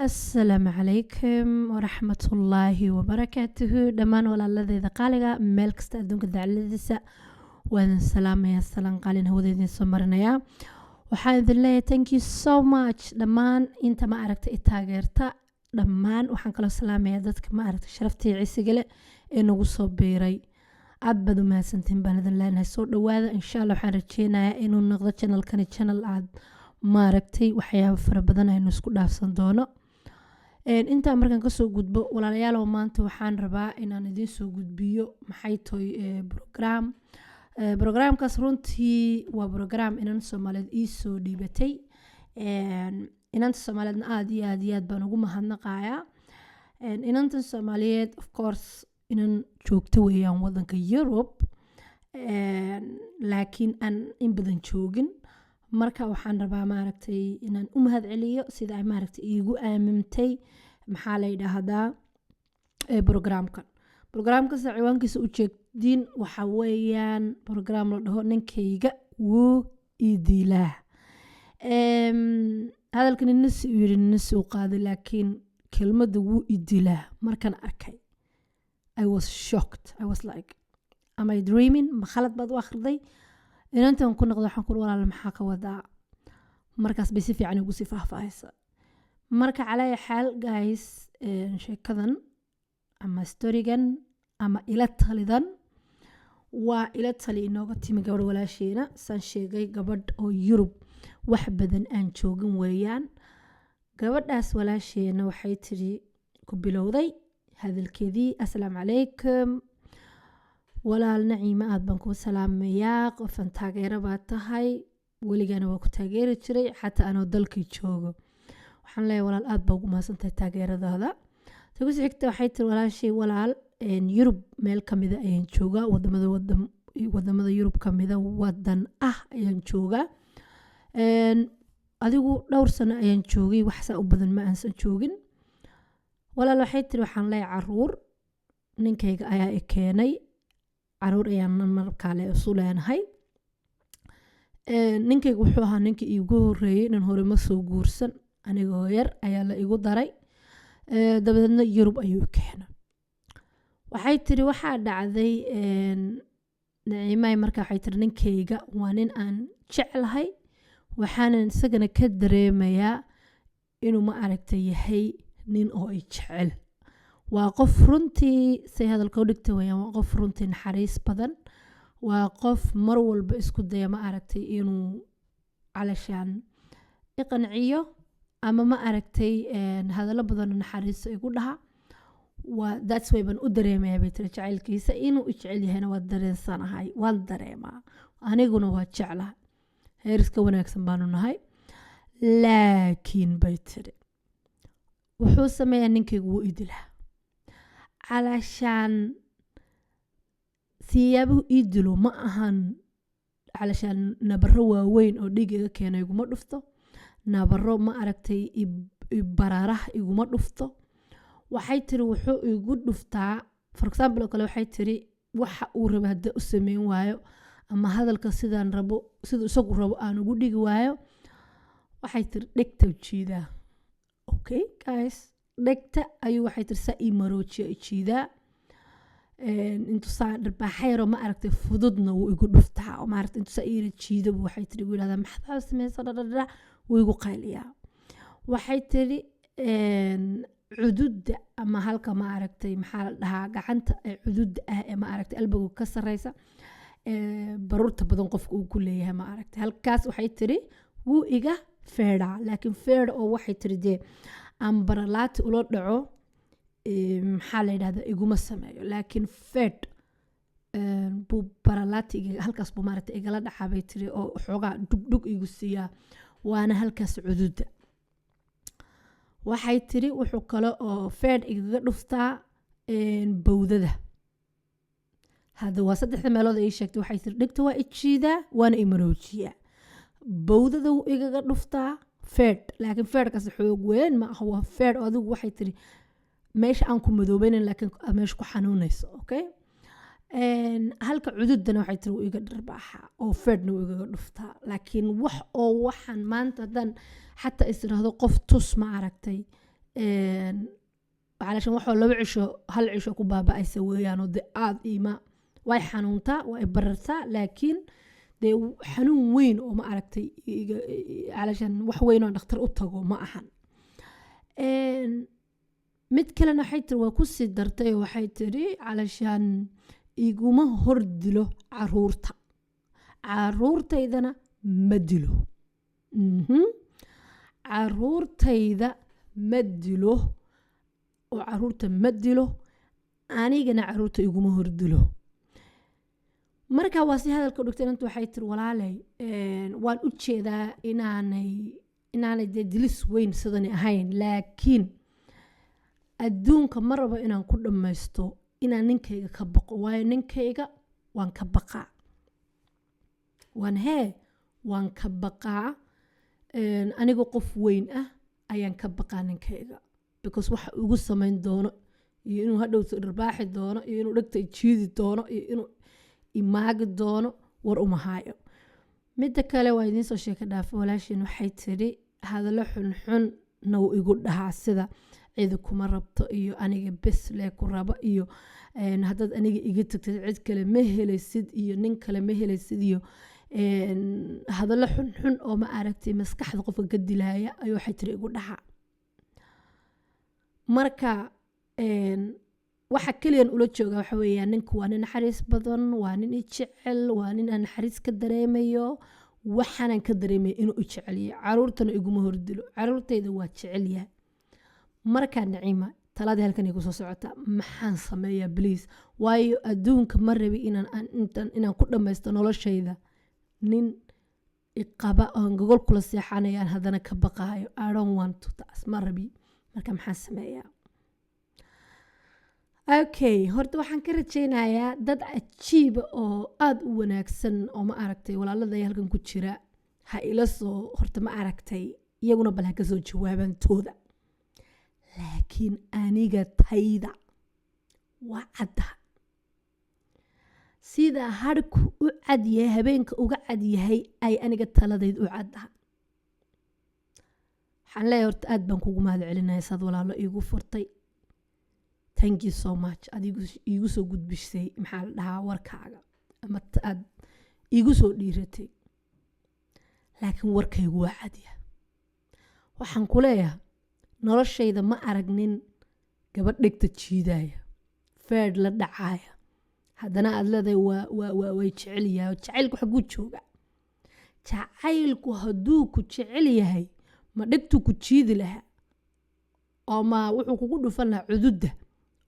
Asalaamu calaykum waraxmatullaahi wabarakaatuhu. Dhammaan walaaladeeda qaaliga meel kasta adduunka dacladiisa waa idin salaamayaa, salaan qaalin hawada idin soo marinayaa. Waxaan idin leeyahay thank you so much dhammaan inta ma aragta i taageerta dhammaan. Waxaan kaloo salaamayaa dadka ma aragta sharaftii cisigale ee nagu soo biiray. Aad baad u mahadsantihiin baan idin leenahay, soo dhawaada. Insha Allah waxaan rajeynayaa inuu noqdo channelkani channel aad maaragtay waxyaabo fara badan aynu isku dhaafsan doono. Intaa markaan kasoo gudbo, walaalayaalow, maanta waxaan rabaa inaan idiin soo gudbiyo maxay toy program. Programkaas runtii waa program inan Soomaaliyeed ii soo dhiibatay. Inanta Soomaaliyeedna aad iyo aad iyo aad baan ugu mahadnaqayaa. Inantan Soomaaliyeed, of course, inan joogto weeyaan wadanka Yurub, laakiin aan in badan joogin. Marka waxaan rabaa maaragtay inaan u mahad celiyo sida ay maaragtay iigu aamintay, maxaa la yidhaahdaa, programkan. Programkaas ciwaankiisa ujeediin waxa weeyaan program la dhaho "Ninkayga wuu ii dilaa". Hadalka nina si uu yiri, nina si u qaaday, laakiin kelmadda "wuu i dilaa" markaan arkay, I was shocked. I was like, "Am I dreaming? Ma khalad baad u akhriday?" Inantan ku noqda, waxaan ku "Walaal, maxaa ka wadaa?" Markaas bay si fiican igu sii faahfaahisa. Marka calaya xaal, guys, sheekadan ama storygan ama ila talidan waa ila tali inooga timi gabadh walaasheena. Saan sheegay, gabadh oo Yurub wax badan aan joogin weeyaan. Gabadhaas walaasheena waxay tiri, ku bilowday hadalkeedii: "Asalaamu calaykum walaal Naciima, aad baan kuu salaamayaa. Qofan taageero baa tahay, weligana waa ku taageeri jiray xataa anoo dalkii joogo." Waxaan leeyahay, walaal, aad baa ugu mahadsantahay taageeradaada. Ta ku xigta waxay tiri walaashay: "Walaal, Yurub meel kamida ayaan joogaa, wadamada Yurub kamida wadan ah ayaan joogaa. Adigu dhowr sano ayaan joogay, wax saa u badan ma aansan joogin." Walaal, waxay tiri, "Waxaan leeyahay caruur, ninkayga ayaa i keenay, caruur ayaan markaale isu leenahay. Ninkayga wuxuu ahaa ninkii iigu horeeyey, nin hore ma soo guursan, anigoo yar ayaa la igu daray, dabadeedna Yurub ayuu keenay." Waxay tiri, waxaa dhacday, Naciimay, marka waxay tiri, "Ninkayga waa nin aan jeclahay, waxaanan isagana ka dareemayaa inuu ma aragta yahay nin oo i jecel. Waa qof runtii," say hadalka u dhigta weyaan, "waa qof runtii naxariis badan, waa qof mar walba isku daya ma aragtay inuu calashaan i qanciyo ama ma aragtay hadallo badanoo naxariiso igu dhaha. Waa that's way baan u dareemayaa," bay tiri, "jacaylkiisa inuu i jecel yahayna waa dareensanahay, waan dareemaa, aniguna waa jeclahay, heeriska wanaagsan baanu nahay. Laakiin," bay tiri, "wuxuu sameeyaa ninkaygu, wuu i dilaa. Calashaan siyaabuhu ii dilo ma ahan calashaan nabaro waaweyn oo dhiig iga keena iguma dhufto, nabaro ma aragtay baraaraha iguma dhufto." Waxay tiri, "Wuxuu igu dhuftaa, for example oo kale," waxay tiri, "waxa uu rabo hadda u sameyn waayo ama hadalka sidaan rabo, siduu isagu rabo aan ugu dhigi waayo," waxay tiri, "dhegta jiidaa." Okay guys, dhegta ayuu, waxay tiri, saa ii maroojiya, i jiidaa. Intuu saa dharbaaxa yaroo ma aragtay fududna wuu igu dhuftaa, oo maaragtay intuu saa iira jiido buu," waxay tiri, "igu yidhahdaa, 'Maxaad sameysa?' Dhadhadha wuu igu qayliyaa." Waxay tiri, "Cududda ama halka ma aragtay, maxaa la dhahaa, gacanta ee cududda ah ee ma aragtay albaga ka sareysa, baruurta badan qofka uu ku leeyahay, ma aragtay halkaas," waxay tiri, "wuu iga feedhaa, laakiin feedha oo," waxay tiri, "dee aan baralaati ula dhaco, maxaa la yidhahdaa, iguma sameeyo, laakiin feedh buu baralaati halkaas buu maaragtay igala dhacaa," bay tiri, "oo xoogaa dhugdhug igu siiyaa, waana halkaas cududda." Waxay tiri, "Wuxuu kale oo feedh igaga dhuftaa bowdada." Hadda waa saddexda meelood ay sheegtay. Waxay tiri, dhegta waa ijiidaa, waana imaroojiyaa, bowdada wuu igaga dhuftaa feedh, laakiin feedhkaas xoog weyn ma aha, waa feedh oo adigu," waxay tiri, "meesha aan ku madoobaynin, laakiin meesha ku xanuunayso." Okay, halka cududana, waxay tiri, wuu iga dharbaaxa oo feedhna wuu igaga dhuftaa, laakiin wax oo waxaan maanta haddaan xataa is iraahdo qof tus ma aragtay. Calashan waxoo 2 cisho, hal cisho ku baaba-aysa weeyaanoo dee aada iima way xanuuntaa, way barartaa, laakiin dee xanuun weyn oo, ma aragtay, calashan wax weyn oo dhakhtar u tago ma ahan. Mid kalena waxay tiri, waa kusii dartay, waxay tiri calashaan iguma hor dilo caruurta, caruurtaydana ma dilo. Caruurtayda ma dilo oo caruurta ma dilo, anigana caruurta iguma hor dilo. Marka waa si hadalka dhigtay inanta. Waxay tiri, walaaley, waan u jeedaa inaanay dee dilis weyn sidani ahayn, laakiin adduunka ma rabo inaan ku dhammaysto inaan ninkayga ka baqo, waayo ninkayga waan ka baqaa, waan hee waan ka baqaa. Anigoo qof weyn ah ayaan ka baqaa ninkayga, because waxa igu samayn doono iyo inuu hadhowto dharbaaxi doono iyo inuu dhegta jiidi doono iyo inuu imaagi doono war uma haayo. Midda kale waa idiin soo sheeka dhaafa. Walaashiin waxay tiri hadallo xunxun na wuu igu dhahaa, sida cidi kuma rabto iyo aniga bes lee ku rabo iyo haddaad aniga iga tagtid cid kale ma helaysid iyo nin kale ma helaysid iyo hadallo xunxun oo, ma aragtay, maskaxda qofka ka dilaya ayuu, waxay tiri, igu dhahaa. Marka waxa keliyan ula jooga waxa weeyaan ninku waa nin naxariis badan, waa nin i jecel, waa nin aan naxariis ka dareemayo, waxaanan ka dareemaya inuu i jecel yahay. Caruurtana iguma hordilo, caruurtayda waa jecel yahay. Markaa Naciima, taladii halkan ay kusoo socotaa, maxaan sameeyaa, please? Waayo adduunka ma rabi inaan ku dhammaysto noloshayda nin iqaba oon gogol kula seexanayaan haddana ka baqaayo. I don't want to, taas ma rabi. Marka maxaan sameeyaa? Okay, horta waxaan ka rajaynayaa dad cajiiba oo aada u wanaagsan oo, ma aragtay, walaalada halkan ku jira ha ila soo horta, ma aragtay, iyaguna bal ha kasoo jawaabaan tooda, laakiin aniga tayda waa cadda sida harku u cad yahay, habeenka uga cad yahay, ay aniga taladayd u caddaha. Waxaan leeyahay horta aad baan kugu mahad celinaya saad walaalo iigu furtay. Thank you so much. Aad iigu soo gudbisay, maxaa la dhahaa, warkaaga ama aad iigu soo dhiiratay, laakiin warkaygu waa cadyahay. Waxaan ku leeyahay noloshayda ma aragnin gabadh dhegta jiidaya, feedh la dhacaaya, haddana aad leedahay waa way jecel yahay. Jacaylku xaguu jooga? Jacaylku hadduu ku jecel yahay, ma dhegtuu ku jiidi lahaa oo ma wuxuu kugu dhufan lahaa cududda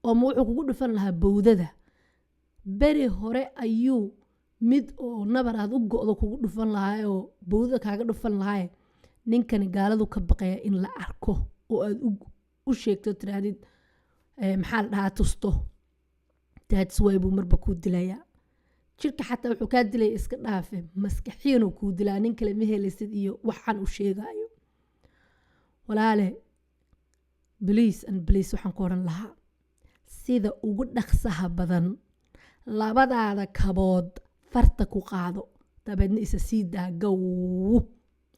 oo ma wuxuu kugu dhufan lahaa bowdada? Beri hore ayuu mid oo nabar aad u go'do kugu dhufan lahaa oo bowdada kaaga dhufan lahaa. Ninkani gaaladu ka baqaya in la arko oo aad u sheegto, tiraahdid, maxaa la dhahaa, tusto. That's why buu marba kuu dilayaa. Jirka xataa wuxuu kaa dilaya iska dhaafe, maskaxiyanuu kuu dilaa. Nin kale ma helaysid iyo waxaan u sheegayo. Walaale, please and please, waxaan ku odhan lahaa sida ugu dhaqsaha badan labadaada kabood farta ku qaado, dabeedna isa sii daa gow.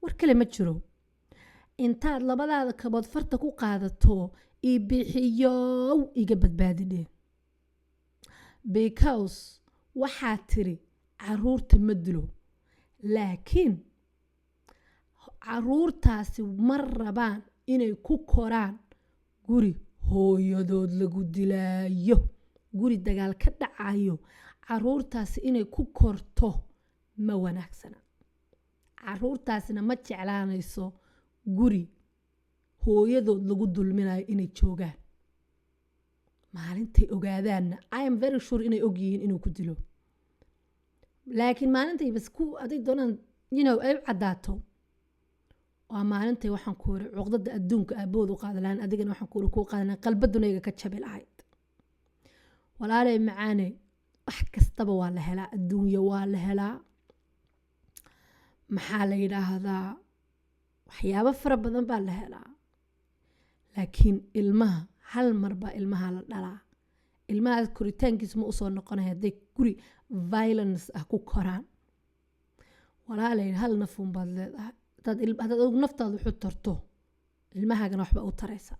War kale ma jiro. Intaad labadaada kabood farta ku qaadato, i bixiyow, iga badbaadi dheh, because waxaa tiri caruurta ma dilo, laakiin caruurtaasi ma rabaan inay ku koraan guri hooyadood lagu dilaayo, guri dagaal ka dhacayo. Caruurtaasi inay ku korto ma wanaagsana. Caruurtaasina ma jeclaanayso guri hooyadood lagu dulminayo inay joogaan. Maalintay ogaadaanna, I am very sure inay ogyihiin inuu ku dilo, laakiin maalintay bas ku aday doonaan ay u caddaato, waa maalintay, waxaan ku iri, cuqdada adduunka aabahood u qaadi lahayn, adigana waxaan ku iri kuu qaadi lahayn, qalbaduna iga ka jabi lahayd. Walaalay macaane, wax kastaba waa la helaa, adduunya waa la helaa, maxaa la yidhaahdaa, waxyaabo fara badan baa la helaa, laakiin ilmaha hal mar baa ilmaha la dhalaa. Ilmahaas koritaankiisu ma usoo noqonaya hadday guri violence ah ku koraan. Walaalay, hal nafuun baad leedahay. Haddaad adigu naftaada wuxu tarto, ilmahaagana waxba u taraysa.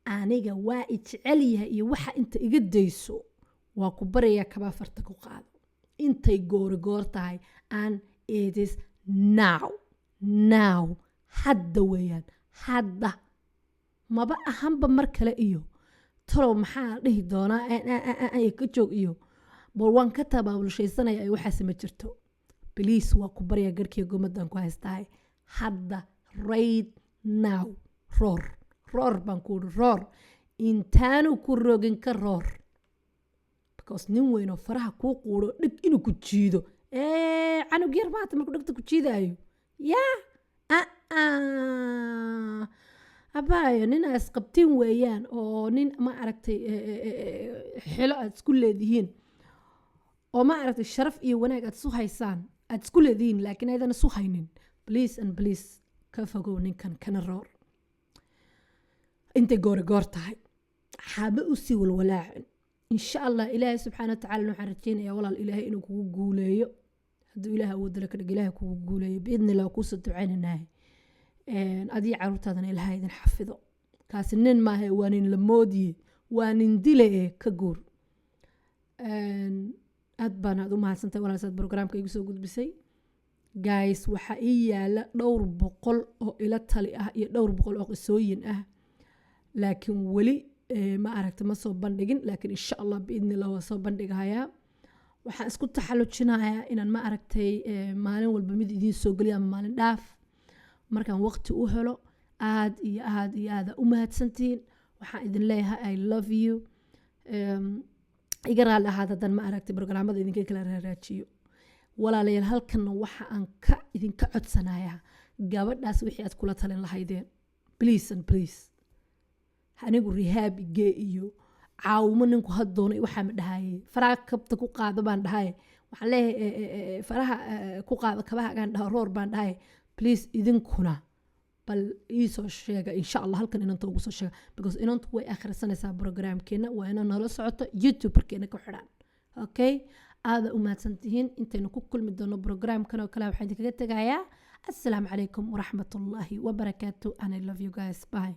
Aniga waa i jecel yahay iyo waxa inta iga dayso, waa ku barayaa, kabaa farta ku qaado intay goori goor tahay. And it is now, now, hadda weeyaan, hadda maba ahanba mar kale. Iyo talow maxaa dhihi doonaa ka joog iyo bal waan ka tabaabulshaysanaya ay waxaas ma jirto. Please, waa ku baryaa, garhkiga gomadan ku haystahay, hadda, right now, roor, roor baan ku uri, roor intaanu ku rogin, ka roor, because nin weynoo faraha kuu quuro, dhig inuu ku jiido, canug yar maata markuu dhegta ku jiidaayo. Yaa abaayo, nin aa isqabtiin weeyaan, oo nin ma aragtay xilo aad isku leedihiin, oo ma aragtay sharaf iyo wanaag aad isu haysaan, aad isku leedihiin, laakiin aydan isu haynin. Please and please, ka fogow ninkan, kana roor intay goori goor tahay. Haba usii walwalaacin. Insha Allah, Ilaahay subxaana wa tacala waxaan rajeynayaa, walaal, Ilaahay inuu kugu guuleeyo. Hadduu Ilaah awoodala ka dhig, Ilaahay kugu guuleeyo biidni illah. Kuusoo ducaynanahay adiga, caruurtaadana Ilaahay idin xafido. Kaasi nin maaha, waa nin la moodiye, waa nin dile ee ka guur. Aad baan aad u mahadsantahay, walaal, saad programka igu soo gudbisay. Guys, waxaa ii yaala dhowr boqol oo ila tali ah iyo dhowr boqol oo qisooyin ah, laakiin weli ma aragta, ma soo bandhigin. Laakiin insha Allah, biidni illah, waa soo bandhigayaa. Waxaan isku taxallujinayaa inaan ma aragtay maalin walba mid idiin soo geliyo ama maalin dhaaf markaan waqti u helo. Aad iyo aad iyo aada u mahadsantihiin. Waxaan idin leeyahay I love you. Iga raalli ahaad haddaan ma aragtay programmada idinka kala raaraajiyo, walaalayaal. Halkanna waxa aan ka idinka codsanayaa gabadhaas wixii aad kula talin lahaydeen, please and please. Anigu rehab igee iyo caawimo ninku ha doonay waxaa ma dhahaye, faraha kabta ku qaado baan dhahaye. Waxaan leeyahay faraha ku qaado kabahagaan dhaha, roor baan dhahaye. Please, idinkuna bal iisoo sheega insha Allah, halkan inanta ugu soo sheega, because inantu way akhrisanaysaa programkeena, waa ina nala socoto, YouTuberkeena ku xidhan. Okay, aada u mahadsantihiin. Intaynu ku kulmi doono programkan oo kale, waxaan idinkaga tegayaa assalaamu calaykum waraxmatullaahi wabarakaatu, and I love you guys. Bye.